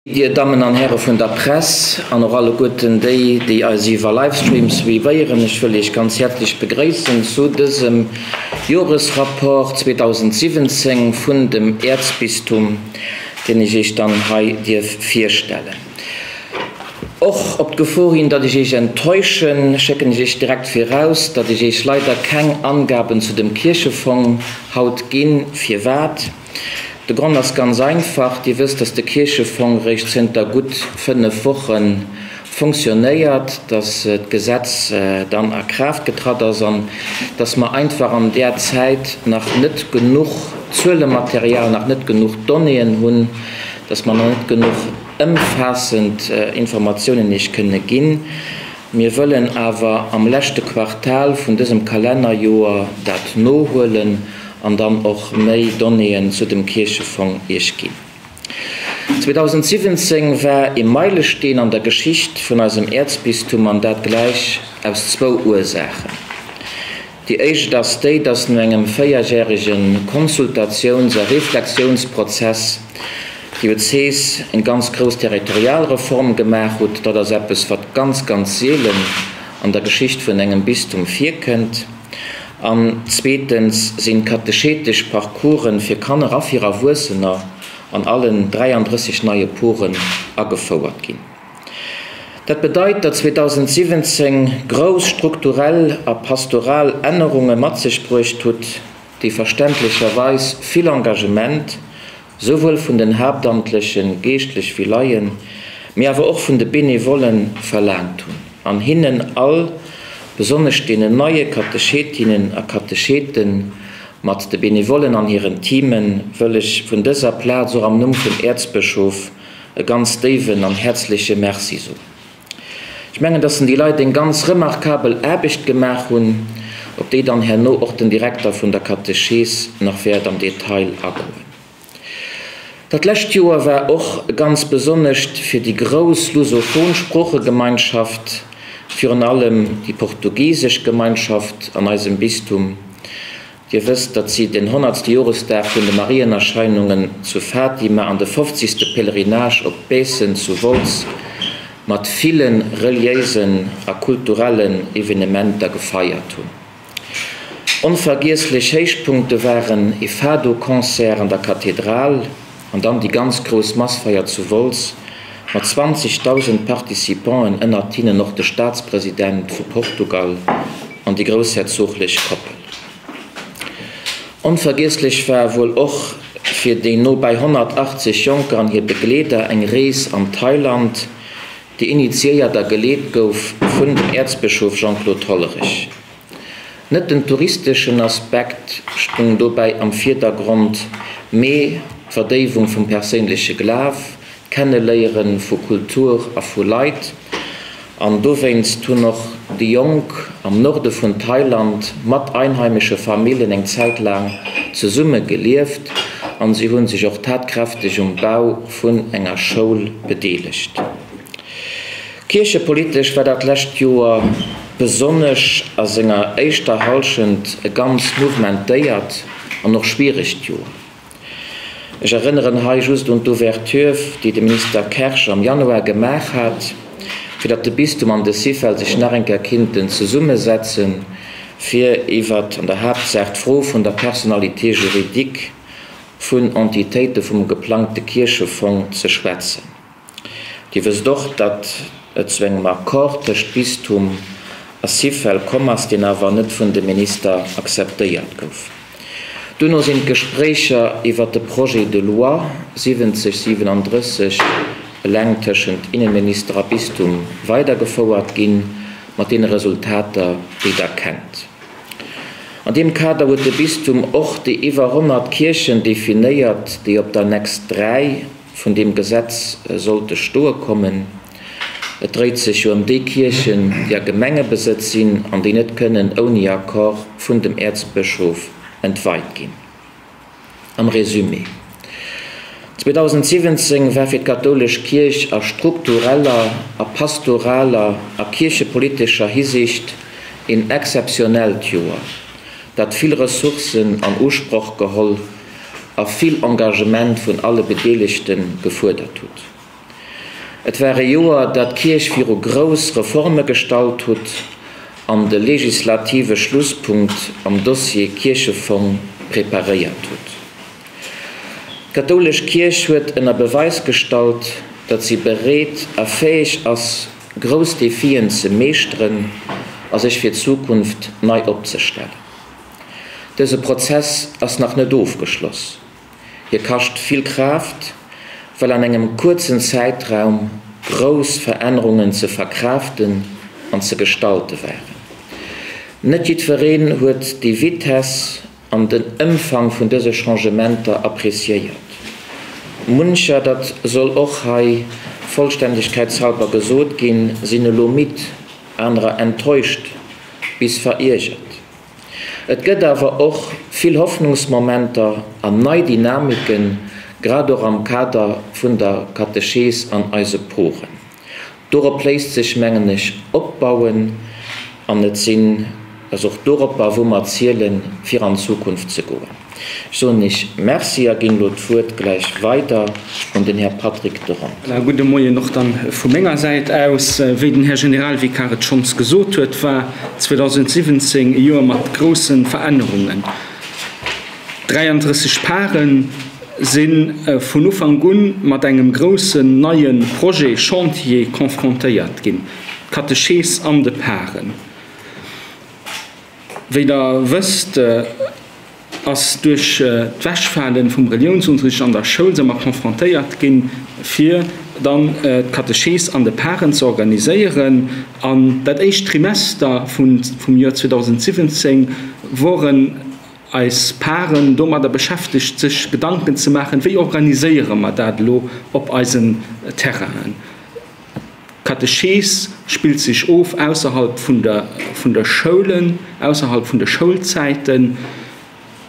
Dir Dammen an Häre vun der Press an och alleguerten déi, déi eis iwwer Livestream suivéieren, ech wëll Iech ganz häerzlech begréissen zu dësem Joresrapport 2017 vun dem Äerzbistum, deen ech Iech dann hei dierf virstellen. Och op d'Gefor hin, datt ech Iech enttäuschen, schécken ech Iech direkt viraus, datt ech Iech leider keng Angaben zu dem Kierchefong haut ginn. Firwat? De Grond ass ganz einfach, Dir wësst, dass de Kierchefong réischt zënter gutt 5 Woche fonctionnéiert, dass d'Gesetz dann a Kraaft getratt ass an dass mer einfach an där Zäit nach net genuch Zuelematerial, nach net genuch Donnéeën hunn, dass mer nach net genuch ëmfaassend Informatiounen Iech kënne ginn. Mir wëllen awer am leschte Quartal vun dësem Kalennerjoer dat nohuelen an dann och méi Donnéeën zu dem Kierchefong Iech ginn. 2017 war e Meilesteen an der Geschicht vun eisem Äerzbistum an dat gläich aus zwou Ursaachen. Déi éischt ass déi, dass no engem véierjärege Konsultatiouns a Reflexiounsprozess d'Diözes eng ganz grouss Territorialreform gemaach hutt. Dat ass eppes, wat ganz, ganz seelen an der Geschicht vun engem Bistum virkënnt. An zweetens sinn d'katechetesch Parcoursen fir Kanner a fir Erwuessener an allen 33 neie Poren agefouert ginn. Dat bedeit, datt 2017 grouss strukturell a pastoral Ännerunge mat sech bruecht hutt, déi verständlecherweis vill Engagement, souwuel vun den haaptamtleche Geeschtlech wéi Laien, mee awer och vun de Benevollen verlaangt hunn, an hinnen all, besonnesch deenen neie Katechetinnen a Katecheten, mat de Benevollen an hiren Teamen, wëll ech vun dëser Plaz och am Numm vum Äerzbëschof e ganz déiwen an häerzleche Merci soen. Ech mengen, dass déi Leit eng ganz remarkabel Aarbecht gemaach hunn, op déi dann herno och den Direkter vun der Katechees nach wäert am Detail agoen. Dat lescht Joer war och e ganz besonnescht fir déi grouss lusophon Sproochegemeinschaft, virun allem déi portugiesesch Gemeinschaft an eisem Bistum. Dir wësst, datt si den honnertste Joresdag vun de Marienerscheinungen zu Fatima an de fofzegste Pèlerinage op Biissen zu Wolz mat ville reliéisen a kulturellen Evenementer gefeiert hunn. Onvergiesslech Héichpunkte waren e Fado-Concert an der Kathedral an dann déi ganz grouss Massfeier zu Wolz mat 20.000 Participanten, ënnert hinnen och de Staatspresident vu Portugal an déi groussherzoglech Koppel. Onvergiesslech war wuel och fir déi no bäi 180 Jonker an hir Begleeder eng Rees an Thailand, déi initiéiert a geleet gouf vun dem Äerzbëschof Jean-Claude Hollerich. Net den touristeschen Aspekt stung dobäi am Virdergrond, mee d'Verdéiwung vum perséinleche Glaf, d'Kenneléiere vu Kultur a vu Leit. An dowéinst hunn och déi Jonk am Norde vun Thailand mat einheimesche Famillen eng Zäit laang zesumme gelieft an si hu sech och tatkräfteg um Bau vun enger Schoul bedeelegt. Kierchepolitesch war dat lescht Joer besonnesch a senger éischter Hallschent e ganz mouvementéiert an och schwieregt Joer. Ech erënneren hei just un d'Ouverture, déi de Minister Kersch am Januar gemaach hat, fir datt de Bistum an de Syfel sech nach eng Kéier kinnten zesummesetzen, fir iwwert an der Haaptsaach d'Fro vun der Personnalité juridique vun Entitéite vum geplangte Kierchefong ze schwätzen. Dir wësst och, datt et zu engem Accord tëscht Bistum a Syfel komm ass, deen awer net vun de Minister akzeptéiert gouf. Duerno sinn d'Gespréicher iwwert de Projet de loi 7037 eleng tëschent Innenminister a Bistum weidergefouert ginn, mat deene Resultater, déi Der kennt. An deem Kader huet de Bistum och déi iwwer 100 Kierchen definéiert, déi op der Annex 3 vun deem Gesetz sollte stoe kommen. Et dréit sech jo ëm déi Kierchen, déi a Gemengebesëtz sinn an déi net kënnen ouni Accord vun dem Äerzbëschof entweit ginn. Am Résumé, 2017 war fir d'kathoulesch Kierch a struktureller, a pastoraler a kierchepolitescher Hisiicht een exzeptionellt Joer, dat vill Ressourcen an Usproch geholl a vill Engagement vun alle Bedeelegte gefuerdert hutt. Et war e Joer, dat d'Kierch viru grouss Reforme gestallt hutt an de legislative Schlusspunkt am Dossier Kierchefong preparéiert hutt. D'kathoulesch Kierch huet ënner Beweis gestallt, datt si bereet a fäeg ass, grouss Defien ze meeschteren a sech fir d'Zukunft nei opzestellen. Dëse Prozess ass nach net ofgeschloss. Hie kascht vill Kraaft, well an engem kuerzen Zäitraum grouss Verännerungen ze verkraaften an ze gestalte waren. Net jiddwereen huet déi Vitess an den Ëmfang vun dëse Changementer appreciéiert. Muncher, dat soll och hei vollständegkeitshalber gesot ginn, sinn elo midd, anerer enttäuscht bis veriergert. Et gëtt awer och vill Hoffnungsmomenter an nei Dynamiken, grad och am Kader vun der Katechees an eise Poren. Dorop léisst sech, mengen ech, opbauen an et sinn ass och doropper, wou mer zielen, fir an d'Zukunft ze goen. Ech soen Iech Merci a ginn elo d'Wuert gläich weider un den Här Patrick de Rond. Gudde Moien och dann vu menger Säit aus. Wéi den Här Generalvikar et schonns gesot huet, war 2017 e Joer mat grousse Verännerungen. 33 Pare si vun Ufank un mat engem groussen neie Projet, Chantier, confrontéiert ginn, d'Katechees an de Paren. Wéi Der wësst, ass duerch d'Wechfale vum Reliounsunterricht an der Schoul se mer confrontéiert ginn, fir dann d'Katechees an de Paren ze organiséieren. An dat éischt Trimester vum Joer 2017 woren eis Paren domadder beschäftegt, sech Gedanken ze maachen, wéi organiséiere mer dat elo op eisen Terrainen. D'Katechees spillt sech of ausserhalb vun der vun der Schoulen, ausserhalb vun de Schoulzäiten.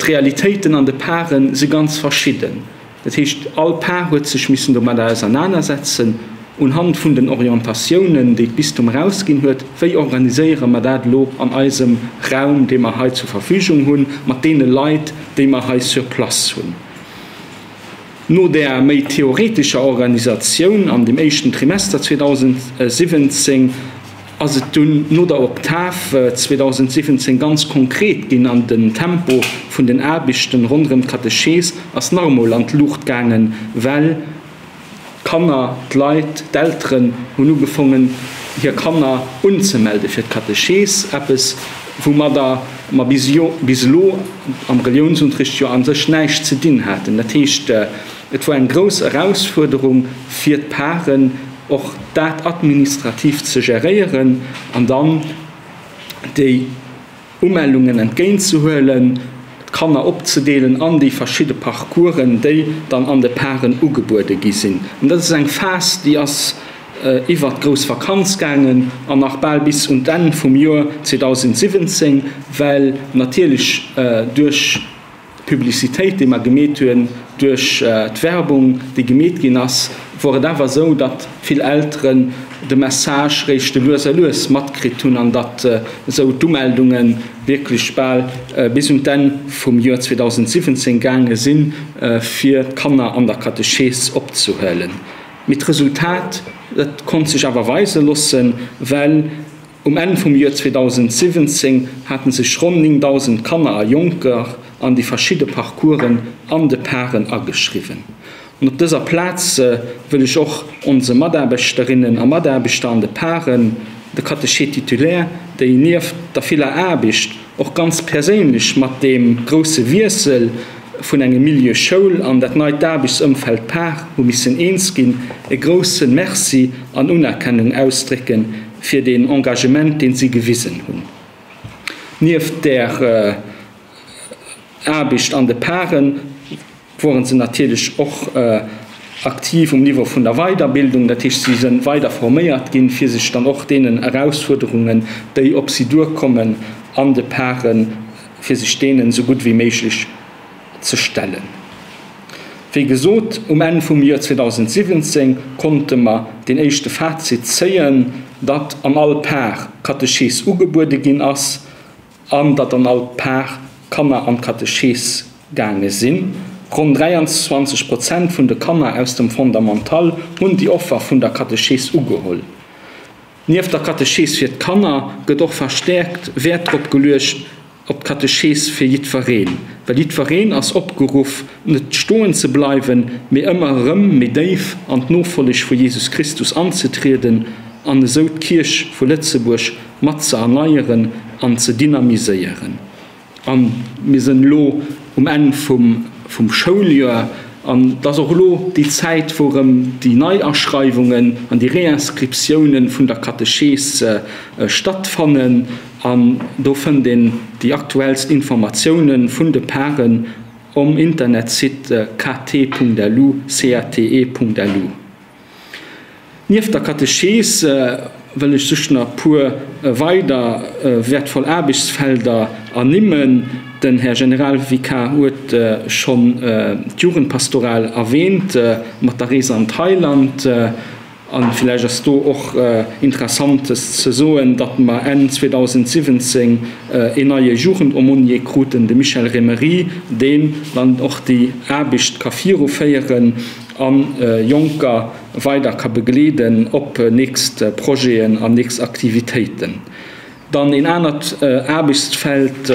D'Realitéiten an de Paren si ganz verschidden. Dat heescht, all Par huet sech missen domadder ausernanersetzen, unhand vun den Orientatiounen, déi d'Bistum erausginn huet, wéi organiséiere mer dat elo an eisem Raum, dee mer hei zur Verfügung hunn, mat deene Leit, déi mer hei sur place hunn. No där méi theoretescher Organisatioun an dem éischten Trimester 2017 ass et dunn no der Oktav 2017 ganz konkret ginn an den Tempo vun den Aarbechten ronderëm d'Katechees ass nach emol an d'Luucht gaangen, well d'Kanner, d'Leit, d'Elteren hunn ugefongen hir Kanner unzemelde fir d'Katechees, eppes woumadder mer bis elo am Reliounsunterricht jo a sech näischt ze dinn haten. Dat heescht, et wor eng grouss Erausfuerderung fir d'Paren, och dat administrativ ze geréieren an dann déi Umellungen entgéintzehuelen, d'Kanner opzedeelen an déi verschidde Parcoursen, déi dann an de Paren ugebuede gi sinn. An dat ass eng Phas, déi ass iwwert d'grouss Vakanz gaangen an nach bal bis un d'Enn vum Joer 2017, well natierlech duerch d'Publicitéit, déi mer gemeet hunn, duerch d'Werbung, déi gemeet ginn ass, wor et awer esou, datt vill Elteren de Message réischt lues a lues matkritt hunn an datt esou d'Umeldunge wierklech bal bis un d'Enn vum Joer 2017 gaange sinn, fir d'Kanner an der Katechees opzehuelen. Mee d'Resultat, dat konnt sech awer weise loossen, well um Enn vum Joer 2017 hate sech ronn 9.000 Kanner a Jonker an déi verschidde Parcoursen an de Paren ageschriwwen. An op dëser Plaz wëll ech och onse Mataarbechterinnen a Mataarbechter an de Paren, de Catéchés titulaires, déi nieft der viller Aarbecht och ganz perséinlech mat deem grousse Wiessel vun engem Milieu Schoul an dat neit Aarbechtsëmfeld Par hu missen eens ginn, e grousse Merci an Unerkennung ausdrécke fir deen Engagement, deen si gewisen hunn. Nieft där Aarbecht an de Paren woren se natierlech och aktiv um Niveau vun der Weiderbildung, dat heescht si sënn weider forméiert ginn, fir sech dann och deenen Erausfuerderungen, déi op si duerkommen an de Paren, fir sech deenen esou gutt wéi méiglech ze stellen. Wéi gesot, um Enn vum Joer 2017 konnte mer deen éischte Fazit zéien, datt an all Par Katechees ugebuede ginn ass an datt an all Par Kanner an d'Katechees gaange sinn. Ronn 23 Prozent vun de Kanner aus dem Fondamental hunn déi Offer vun der Katechees ugeholl. Nieft der Katechees fir d'Kanner gëtt och verstäerkt Wäert drop geluecht op d'Katechees fir jiddwereen, well jiddwereen ass opgeruff net stoen ze bleiwen, mee ëmmer erëm méi déif an d'Nofolleg vu Jesus Christus anzetrieden an esou d'Kierch vu Lëtzebuerg mat ze erneieren an ze dynamiséieren. A mir sinn elo um Enn vum Schouljoer an et ass och elo déi Zäit, wou erëm déi Neiaschreiwungen an déi Réinscriptiounen vun der Katechees stattfannen. An do fënnt een déi aktuellst Informatiounen vun de Paren om Internetsite kt.lu, cate.lu. Nieft der Katechees wëll ech just nach puer weider wäertvoll Aarbechtsfelder ernimmen. Den Här Generalvikar huet schonn d'Jugendpastoral erwähnt mat der Rees an Thailand. A villäicht ass do och Interessantes ze soen, datt mer Enn 2017 een neie Jugendaumônier kruten, de Michel Remery, deen dann och déi Aarbecht ka viruféieren. A Jonker weider ka begleeden op nächst Projeten an nächst Aktivitéiten. Dann een anert Aarbechtsfeld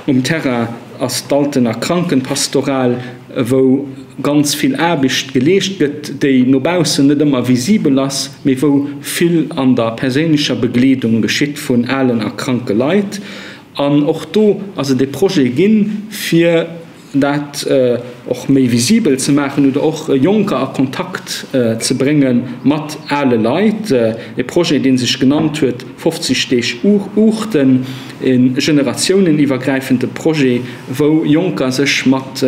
um Terrain ass d'Alten a Krankenpastoral, wou ganz vill Aarbecht geleescht gëtt, déi no baussen net ëmmer visibel ass, mee wou vill an der perséinlecher Begleedung geschitt vun alen a kranke Leit. An och do ass et e Projet ginn, fir dat och méi visibel ze maachen oder och Jonker a Kontakt ze brénge mat ale Leit. E Projet, dee sech genannt huet 50 Deeg Uuchten, e generatiouneniwwergräifende Projet, wou Jonker sech mat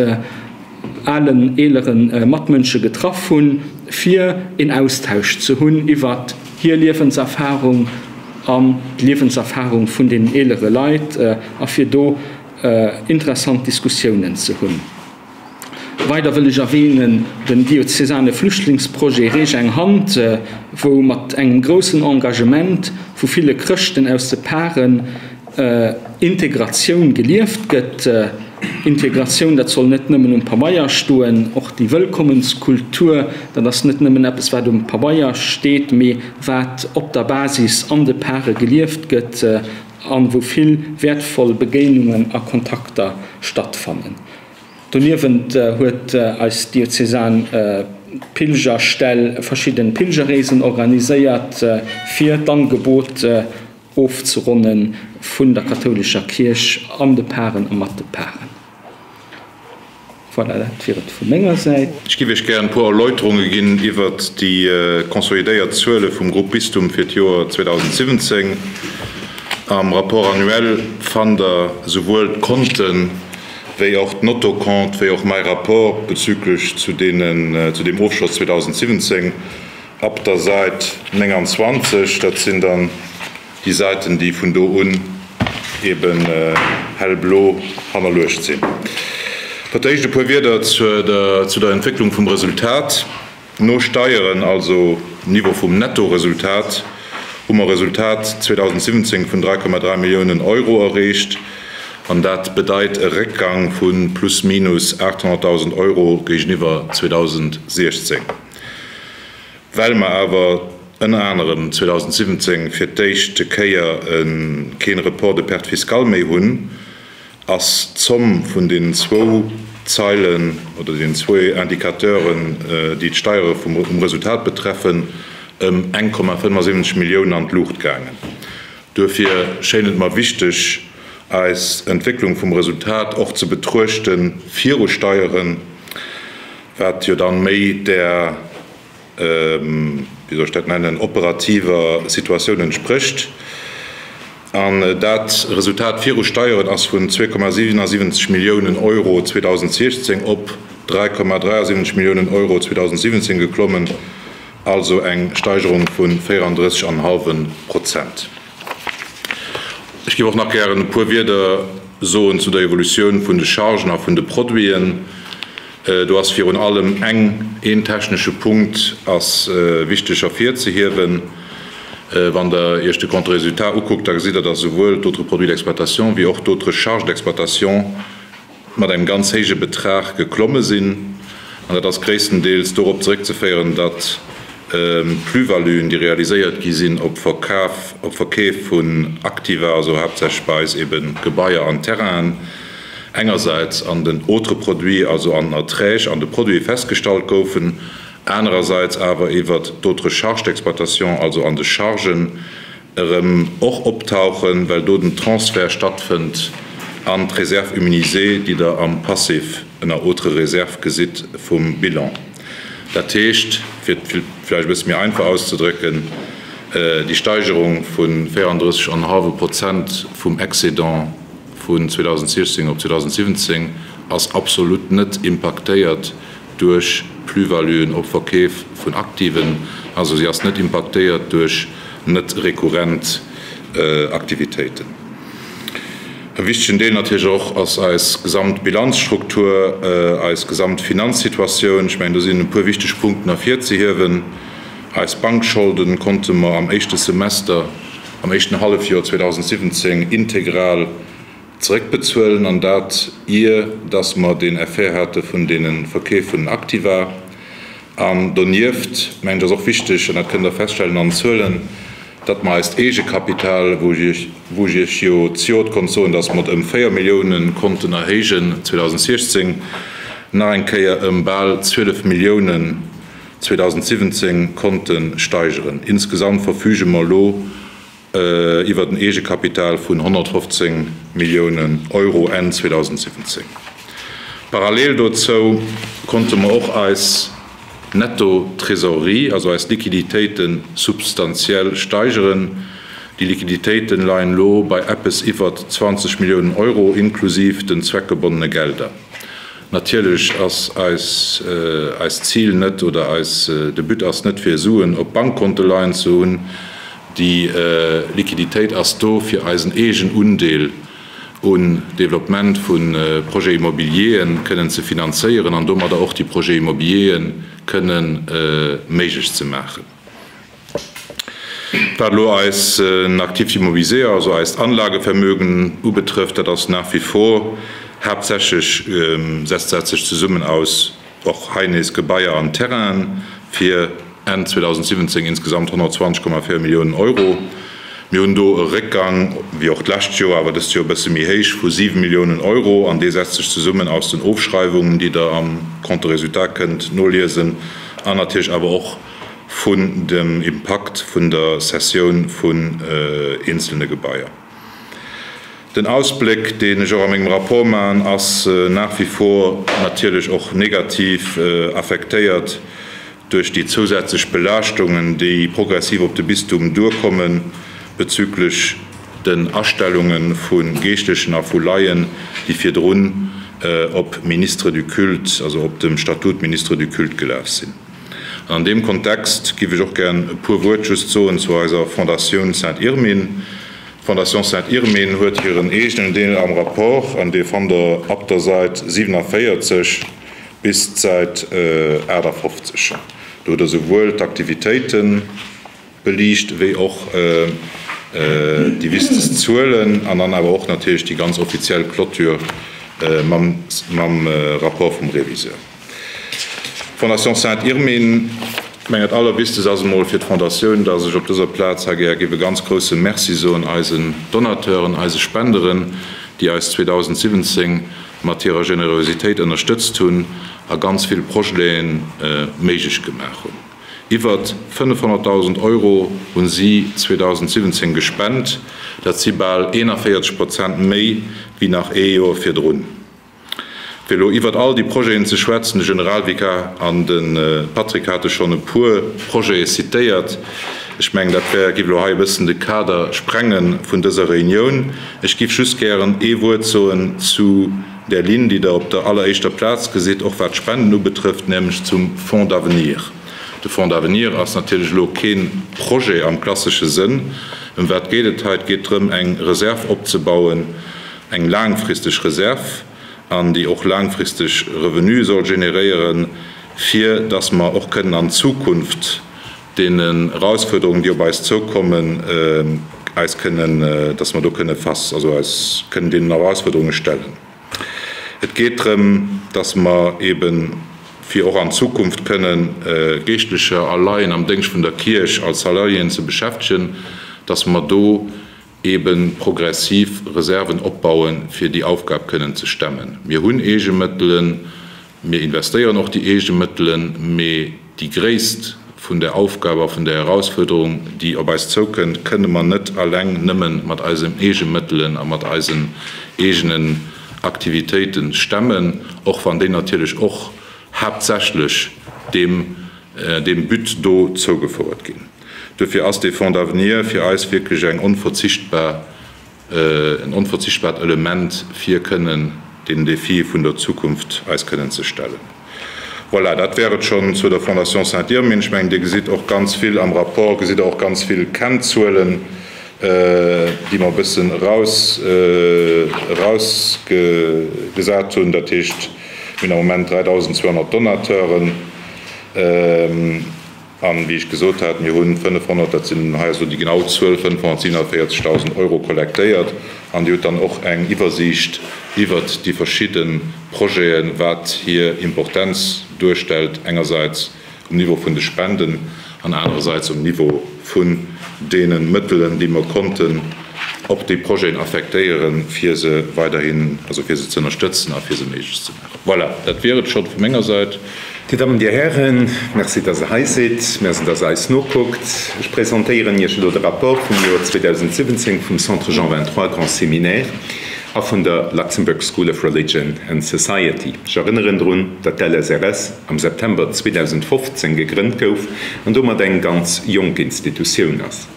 alen, eelere Matmënsche getraff hunn, fir een Austausch ze hunn iwwert hir Liewenserfarung an d'Liewenserfarung vun den eelere Leit a fir do interessant Diskussiounen ze hunn. Weider wëll ech erwähnen den diözesane Flüchtlingsprojet Reech eng Hand, wou mat engem groussen Engagement vu ville Chrëschten aus de Paren Integratioun gelieft gëtt. Integratioun, dat soll net nëmmen um Pabeier stoen, och déi Wëllkommenskultur, dat ass net nëmmen eppes wat um Pabeier steet, mee wat op der Basis an de Pare gelieft gëtt. An wou vill wäertvoll Begéinungen a Kontakter stattfannen. Doniewent huet eis diözesan Pilgerstell verschidden Pilgerreesen organiséiert, fir d'Angebot ofzeronnen vun der kathoulescher Kierch an de Paren a mat de Paren. Voilà, dat wier et vu menger Säit. Ech giff Iech gären e puer Erläuterunge ginn iwwert déi konsolidéiert Zuele vum Grupp Bistum fir d'Joer 2017. Am Rapport annuel fannt der souwuel d'Konten, wéi och d'Notocompte, wéi och mäi Rapport bezüglech zu deenen, zu deem Ofschloss 2017 ab der Säit 29. Dat sinn dann Déi Säiten, déi vun do un eben hellblo hannerluecht sinn. Fir d'éischt e puer Wierder zu der Entwécklung vum Resultat. No Steieren, also Niveau vum Nettoresultat, hu mer e Resultat 2017 vun 3,3 Milliounen Euro erreecht an dat bedeit e Réckgang vu plus minus 800.000 Euro géigeniwwer 2016. Well mer awer ënner anerem 2017 fir d'éischte Kéier keen Report de perte fiscale méi hunn, ass d'Zomm vun deenen zwou Zeilen oder deenen zwou Indicateuren, déi d'Steiere vum um Resultat betreffen, ëm 1,75 Millioun an d'Luucht gaangen. Duerfir schéint et mer wichteg, eis Entwécklung vum Resultat och ze betruechte viru Steieren, wat jo dann méi där, wéi soll ech dat nennen, operativer Situatioun entsprécht. An dat Resultat viru Steieren ass vun 2,77 Milliounen Euro 2016 op 3,73 Milliounen Euro 2017 geklommen, also eng Steigerung vu 34,5 Prozent. Ech géif och nach gären e puer Wierder soen zu der Evolutioun vun de Chargen a vun de Produiten. Do ass virun allem eng, een technesche Punkt ass wichteg ervirzehiewen. Wann Der Iech de Compte de résultat ukuckt, da gesitt Der, dass esouwuel d'autres produits d'exploitation wéi och d'autres charges d'exploitation. mat engem ganz héije Betrag geklomme sinn. An dat ass gréisstendeels dorop zeréckzeféieren, datt Plus-valuen, déi realiséiert gi sinn op Verkaf, op Verkeef vun Aktiva, also haaptsächlech bei eis ebe Gebaier an Terrainen, engersäits an den autres produits, also an den Erträg an de Produite festgestallt goufen, anerersäits awer iwwert d'autres charges d'exploitation, also an de Chargen, erëm och optauchen, well do den Transfert stattfënnt an d'Réserve immunisée, déi Der am Passif ënner autres réserves gesitt vum Bilan. Dat heescht, fir et vläicht e bësse méi einfach auszedrécken, déi Steigerung vu 34 an e hallwe Prozent vum Excédent vun 2016 op 2017 ass absolut net impaktéiert duerch Plus-valuen op Verkeef vun Aktiven, also si ass net impaktéiert duerch net rekurrent Aktivitéiten. E wichtegen Deel natierlech och ass eis gesamt Bilanzstruktur, eis gesamt Finanzsituatioun. Ech mengen, do sinn e puer wichteg Punkten ervirzehiewen. Eis Bankscholden konnte mer am éischte Semester, am éischten Hallefjoer 2017 integral zeréckbezuelen, an dat ier dass mer deen Effet hate vun deene Verkeef vun den Aktiva. An donieft, mengen ech, ass och wichteg, an dat kënnt Der feststellen an den Zuelen, datt mer eist Eegekapital, wou ech wou ech Iech jo zejoert konnt soen, datt mer et ëm 4 Milliounen konnten erhéijen 2016, nach eng Kéier ëm bal 12 Milliounen 2017 konnte steigeren. Insgesamt verfüge mer elo iwwert en Eegekapital vun 115 Milliounen Euro Enn 2017. Parallel dozou konnte mer och eis Netto-Trésorerie, also eis Liquiditéiten, substantiell steigeren. Déi Liquiditéiten leien elo bei eppes iwwert 20 Milliounen Euro, inklusiv den zweckgebonnene Gelder. Natierlech ass eis eist Zil net oder eis de But ass net fir Suen op Bankkonte leien ze hunn. Déi Liquiditéit ass do fir eisen eegen Undeel un Développement vu Projets immobilieren kënnen ze finanzéieren an domadder och déi Projets immobilieren kënnen méiglech ze maachen. Wat elo eisen Actif immobilisé, also eist Anlagevermögen ubetrëfft, dat ass nach wie vor haaptsächlech, setzt dat sech zesummen aus och hei nees Gebaier an Terrainen fir Enn 2017 insgesamt 120,4 Milliounen Euro. Mir hunn do e Réckgang, wéi och d'lescht Joer, awer dëst Joer e bësse méi héich, vu 7 Milliounen Euro an dee setzt sech zesummen aus den Ofschreiwungen, déi Der am Compte de résultat kënnt noliesen an natierlech awer och vun dem Impakt vun der Cessioun vun eenzelne Gebaier. Den Ausbléck, deen ech och a mengem Rapport maachen, ass nach wie vor natierlech och negativ affektéiert duerch déi zousätzlech Belaaschtungen, déi progressiv op de Bistum duerkommen, bezüglech den Astellunge vu Geeschtlechen a vu Laien, déi virdrun op Ministre du culte, also op dem Statut Ministre du culte gelaf sinn. An an deem Kontext giff ech och gären e puer Wuert just soen zu eiser Fondatioun Sainte-Irmine. D'Fondation Sainte-Irmine huet hiren eegenen Deel am Rapport, an dee fannt Der ab der Säit 47 bis d'Säit 58. Do hutt Der souwuel d'Aktivitéiten beliicht wéi och déi wichtegst Zuelen an dann awer och natierlech déi ganz offiziell Clôture mam Rapport vum Reviseur. D'Fondation Sainte-Irmine, ech mengen dat Allerwichtegst ass emol fir d'Fondatioun, dass ech op dëser Plaz hei gär géif e ganz grousse Merci soen eisen Donateuren, eise Spenderen, déi eis 2017 mat hirer Generositéit ënnerstëtzt hunn a ganz vill Projete méiglech gemaach hunn. Iwwert 500.000 Euro hunn si 2017 gespent, dat si bal 41 Prozent méi wéi nach ee Joer virdrun. Fir elo iwwert all déi Projeten ze schwätzen, de Generalvikar an de Patrick hate schonn e puer Projete zitéiert, ech mengen, dat wär, giff elo hei e bëssen de Kader sprenge vun dëser Reunioun. Ech giff just gären ee Wuert soen zu där Linn, déi Der op der alleréischter Plaz gesitt, och wat d'Spenden ubetrëfft, nämlech zum Fonds d'avenir. De Fonds d'avenir ass natierlech elo kee Projet am klassesche Sënn. Ëm wat geet et hei? Et geet drëm, eng Reserv opzebauen, eng laangfristeg Reserv an déi och laangfristeg Revenue soll generéieren, fir dass mer och kënnen an Zukunft deenen Erausfuerderungen, déi op eis zoukommen, eis kënnen, dass mer do kënne face, also eis kënnen deenen Erausfuerderunge stellen. Et geet drëm, dass mer eeben, fir och an Zukunft kënnen Geeschtlecher a Laien am Déngscht vun der Kierch als Salariéen ze beschäftegen, dass mer do eebe progressiv Reserven opbauen, fir déi Aufgab kënnen ze stemmen. Mir hunn Eegemëttelen, mir investéieren och déi Eegemëttelen, mee déi Gréisst vun der Aufgab a vun der Erausfuerderung, déi op eis zoukënnt, kënne mer net alleng nëmme mat eisen Eegemëttelen a mat eisen eegenen Aktivitéite stemmen, och wann déi natierlech och haaptsächlech deem deem But do zougefouert ginn. Duerfir ass dee Fonds d'avenir fir eis wierklech eng onverzichtbar, en onverzichtbart Element, fir kënnen deenen Defie vun der Zukunft eis kënnen ze stellen. Voilà, dat wär et schonn zu der Fondation Saint-Irmin. Ech mengen, Dir gesitt och ganz vill am Rapport, gesitt Der och ganz vill Kennzuelen, déi mer e bëssen eraus, erausgesat hunn. Dat heescht, mir hunn am Moment 3.200 Donateuren. An, wéi ech gesot hat, mir hunn 500, dat sinn, hei ass elo déi genau Zuel, 547.000 Euro kollektéiert. An Dir hutt dann och eng Iwwersiicht iwwert déi verschidde Projeten, wat hir Importenz duerstellt, engersäits um Niveau vun de Spenden an anerersäits um Niveau vun deene Mëttelen, déi mer konnten op déi Projeten affektéieren, fir se weiderhin, also fir se ze ënnerstëtzen a fir se méiglech ze maachen. Voilà, dat wier et schonn vu menger Säit. Dir Dammen, Dir Hären, Merci, dass Der hei sidd. Merci, dass Der eis nokuckt. Ech presentéieren Iech elo de Rapport vum Joer 2017 vum Centre Jean 23 Grand Séminaire a vun der Luxembourg School of Religion and Society. Ech erënneren drun, datt d'LSRS am September 2015 gegrënnt gouf an domat eng ganz jonk Institutioun ass.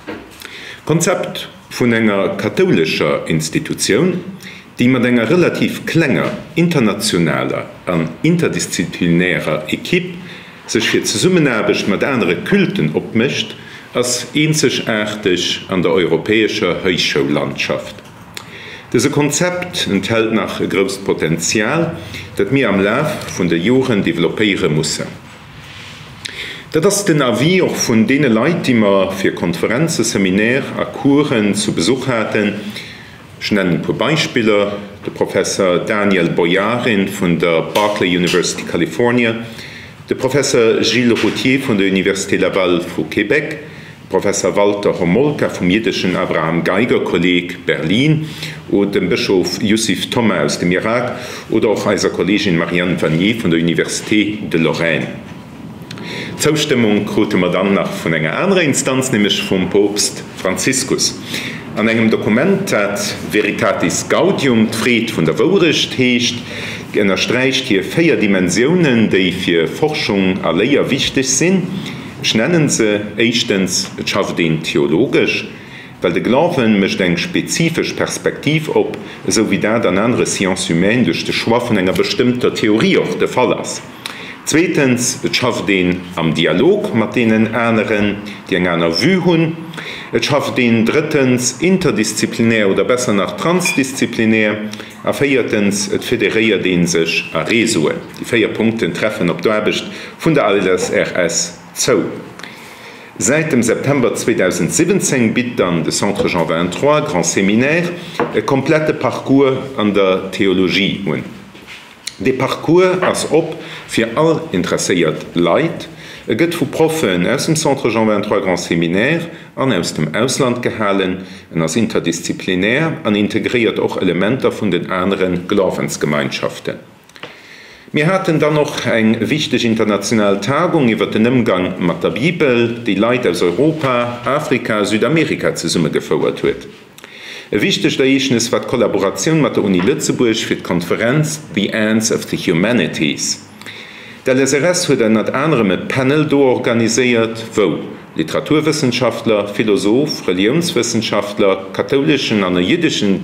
D'Konzept vun enger kathoulescher Institutioun, déi mat enger relativ klenger internationaler an interdisziplinärer Equipe sech fir d'Zesummenaarbecht mat anere Culten opmécht, ass eenzegaarteg an der europäescher Héichschoullandschaft. Dëse Konzept enthält nach e grousst Potenzial, dat mir am Laf vun de Joren developpéiere mussen. Dat ass den Avis och vun deene Leit, déi mer fir Konferenzen, Seminaire a Coursen zu Besuch haten. Ech nennen e puer Beispiller, de Professer Daniel Boyarin vun der Berkeley University, California, de Professer Gilles Routhier vun der Université Laval vu Québec, de Professer Walter Homolka vum jiddeschen Abraham Geiger Kolleg, Berlin, oder dem Bëschof Yousif Toma aus dem Irak oder och eiser Kollegin Marianne Vanier vun der Université de Lorraine. Zoustëmmung krute mer dann nach vun enger anerer Instanz, nämlech vum Poopst Franziskus. An engem Dokument, dat Veritatis Gaudium, d'Freed vun der Wourecht, heescht, ënnersträicht hie 4 Dimensiounen, déi fir Forschung a Léier wichteg sinn. Ech nennen se, éischtens, et schafft een theologesch, well de Glawen mécht eng spezifesch Perspektiv op, esou wéi dat an anere Sciences humaines duerch de Choix vun enger bestëmmter Theorie och de Fall ass. Zweetens, et schafft een am Dialog mat deenen aneren, déi eng aner Vue hunn. Et schafft een drëttens interdisziplinär oder besser nach transdisziplinär. A véiertens, et federéiert ee sech a Réseauen. Déi 4 Punkten treffen op d'Aarbecht vun der LSRS zou. Säit dem September 2017 bitt dann de Centre Jean 23, Grand Séminaire e komplette Parcours an der Theologie un. Dee Parcours ass op fir all interesséiert Leit. E gëtt vu Proffen aus dem Centre Jean 23 Grand Séminaire an aus dem Ausland gehalen. En ass interdisziplinär an integréiert och Elementer vun den anere Glawensgemeinschaften. Mir haten dann och eng wichteg international Tagung iwwer den Ëmgang mat der Bibel, déi Leit aus Europa, Afrika a Südamerika zesummegefouert huet. E wichtegt Ereegnes war d'Kollaboratioun mat der Uni Lëtzebuerg fir d'Konferenz The Ends of the Humanities. D'LSRS huet ënnert anerem e Panel do organiséiert, wou Literaturwëssenschaftler, Philosoph, Reliounswëssenschaftler, kathouleschen an e jiddeschen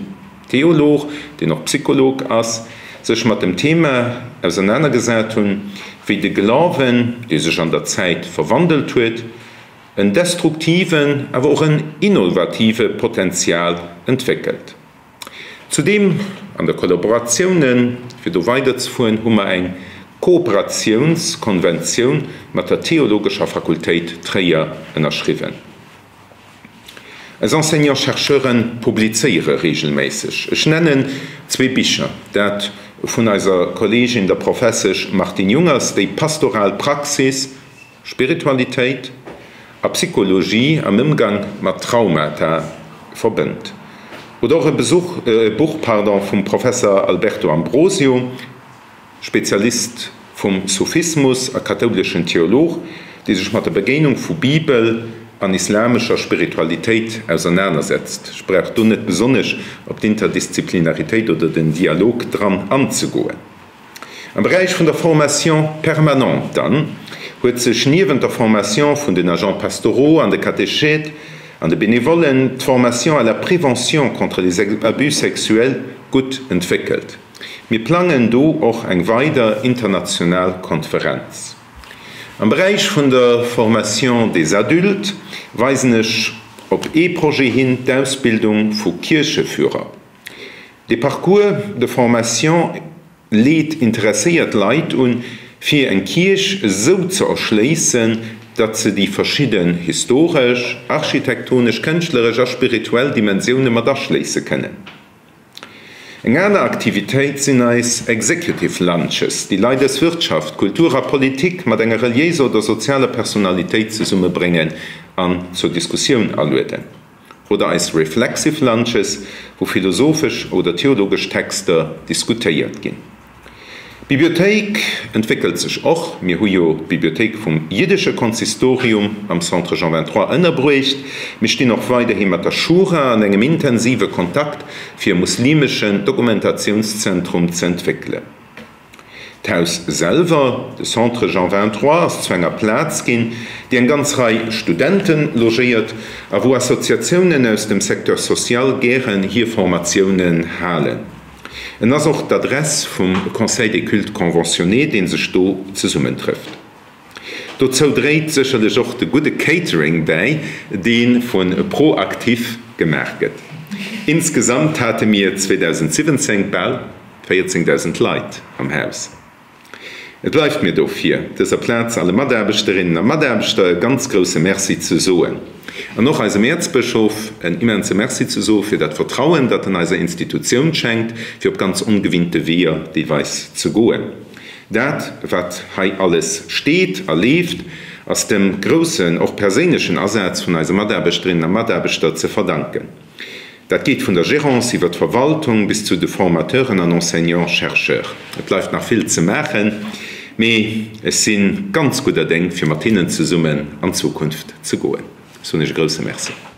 Theolog, deen och Psycholog ass, sech mat dem Thema ausernanergesat hunn, wéi de Glawen, dee sech an der Zäit verwandelt huet, en destruktiven, awer och en innovative Potenzial entwéckelt. Zudeem an der Kollaboratiounen, fir do weiderzefueren, hu mer eng Kooperatiounskonventioun mat der Theologescher Fakultéit Tréier ënnerschriwwen. Eis Enseignants-chercheuren publizéiere regelméisseg. Ech nennen zwee Bicher, dat. vun eiser Kolleegin, der Professesch Martine Jungers, déi pastoral Praxis, Spiritualitéit a Psychologie am Ëmgang mat Traumata verbënnt. Oder och e Besuch, e Buch, pardon, vum Professer Alberto Ambrosio, Spezialist vum Sufismus a kathouleschen Theolog, dee sech mat der Begéinung vu Bibel an islamescher Spiritualitéit ausernanersetzt. Ech brauch do net besonnesch op d'Interdisziplinaritéit oder den Dialog dran anzegoen. Am Beräich vun der Formation permanente dann huet sech niewent der Formation vun den Agents pastoraux an de Katechètes an de Benevollen d'Formation à la prévention contre les abus sexuels gutt entwéckelt. Mir plangen do och eng weider international Konferenz. Am Beräich vun der Formation des adultes weisen ech op ee Projet hin, d'Ausbildung vu Kiercheführer. Dee Parcours de formation leet interesséiert Leit un, fir eng Kierch esou ze erschléissen, datt se déi verschidden historesch, architektonesch, kënschtleresch a spirituell Dimensioune mat aschléisse kënnen. Eng aner Aktivitéit sinn eis Executive Lunches, déi Leit aus Wirtschaft, Kultur a Politik mat enger reliéiser oder sozialer Personalitéit zesummebréngen an zur Diskussioun alueden. Oder eis Reflexive Lunches, wou philosophesch oder theologesch Texter diskutéiert ginn. D'Bibliothéik entwéckelt sech och. Mir hu jo d'Bibliothéik vum jiddesche Konsistorium am Centre Jean 23 ënnerbruecht. Mir stinn och weiderhi mat der Schura an engem intensive Kontakt, fir e muslimeschen Dokumentationszentrum ze entwéckelen. D'Haus selwer, de Centre Jean 23, ass zu enger Plaz ginn, déi eng ganz Rei Studente logéiert a wou Associatiounen aus dem Secteur social gären hir Formatiounen halen. En ass och d'Adress vum Conseil des cultes conventionnés, dee sech do zesummentrëfft. Dozou dréit sécherlech och de gudde Catering bäi, dee vu ProActif gemaach gëtt. Insgesamt hate mir 2017 bal 14.000 Leit am Haus. Et bleift mir dofir, dëser Plaz alle Mataarbechterinnen a Mataarbechter e ganz grousse Merci ze soen an och eisem Äerzbëschof en immense Merci ze soe fir dat Vertrauen, dat en eiser Institutioun schenkt, fir op ganz ongewinnte Weeër deelweis ze goen. Dat, wat hei alles steet a leeft, ass dem groussen, och perséinlechen Asaz vun eise Mataarbechterinnen a Mataarbechter ze verdanken. Dat geet vun der Gérance iwwer d'Verwaltung bis zu de Formateuren an Enseignants-chercheurs. Et bleift nach vill ze maachen, mee ech si ganz gudder Déng, fir mat hinnen zesummen an d'Zukunft ze goen. Ech soen Iech e grousse Merci.